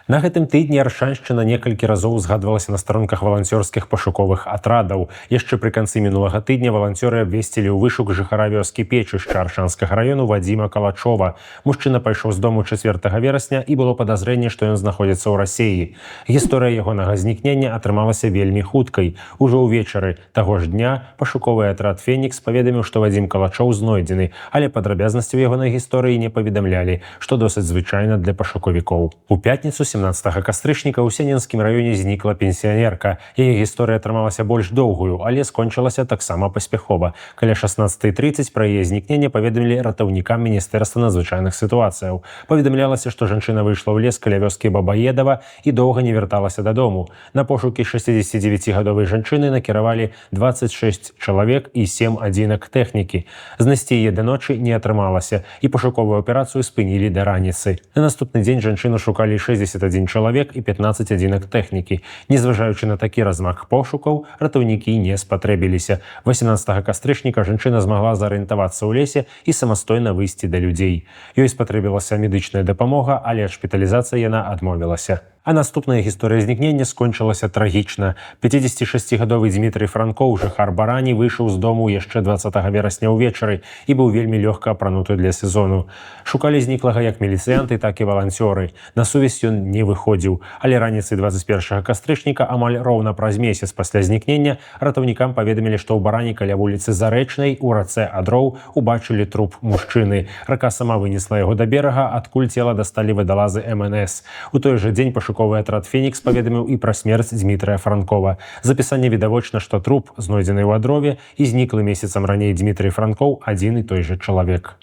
На гэтым тыдні Аршаншчына некалькі разоў згадвалася на старонках валанцёрскіх пашуковых атрадаў. Яшчэ пры канцы мінулага тыдня валанцёры абвесцілі ў вышук жыхара вёскі Печышча Аршанскага раёну Вадзіма Калачова. Мужчына пайшоў з дому 4 верасня, і было падазрэнне, што ён знаходзіцца ў Расеі. Гісторыя ягонага знікнення атрымалася вельмі хуткай. Ужо ўвечары таго ж дня пашуковы атрад «Фенікс» паведаміў, што Вадзім Калачоў знойдзены, але падрабязнасцяў ягонай гісторыі не паведамлялі, што досыць звычайна для пашукавікоў. У пятніцу 17 кастрычніка ў Сенненскім раёне знікла пенсіянерка. Яе гісторыя атрымалася больш доўгую, але скончылася таксама паспяхова. Каля 16:30 пра яе знікненне паведамілі ратаўнікам Міністэрства надзвычайных сітуацыяў. Паведамлялася, што жанчына выйшла ў лес каля вёскі Бабаедава і доўга не вярталася дадому. На пошукі 69-гадовай жанчыны накіравалі 26 чалавек і 7 адзінак тэхнікі. Знайсці яе да ночы не атрымалася, і пашуковую аперацыю спынілі да раніцы. На наступны дзень жанчыну шукалі 61 чалавек і 15 адзінак тэхнікі. Незважаючы на такі размах пошукаў, ратаўнікі не спатрэбіліся. 18 кастрычніка жанчына змагла зарыентавацца ў лесе і самастойна выйсці да людзей. Ёй спатрэбілася медычная дапамога, але ад шпіталізацыі яна адмовілася. А наступная гісторыя знікнення скончылася трагічна. 56-гадовы Дмітрый Франкоў, жыхар Барані, выйшаў з дому яшчэ 20 верасня ўвечары і быў вельмі лёгка апрануты для сезону. Шукалі зніклага як міліцыянты, так і валанцёры. На сувязь ён не выходзіў, але раніцай 21 кастрычніка, амаль роўна праз месяц пасля знікнення, ратаўнікам паведамілі, што ў Барані каля вуліцы Зарэчнай у рацэ Адроў убачылі труп мужчыны. Рака сама вынесла яго да берага, адкуль цела дасталі вадалазы МНС. У той жа дзень пашуковы атрад «Фенікс» паведаміў і пра смерць Дмітрыя Франкова. З апісання відавочна, што труп, знойдзены ў Адрове, і зніклы месяцам раней Дмітрый Франкоў — адзін і той жа чалавек.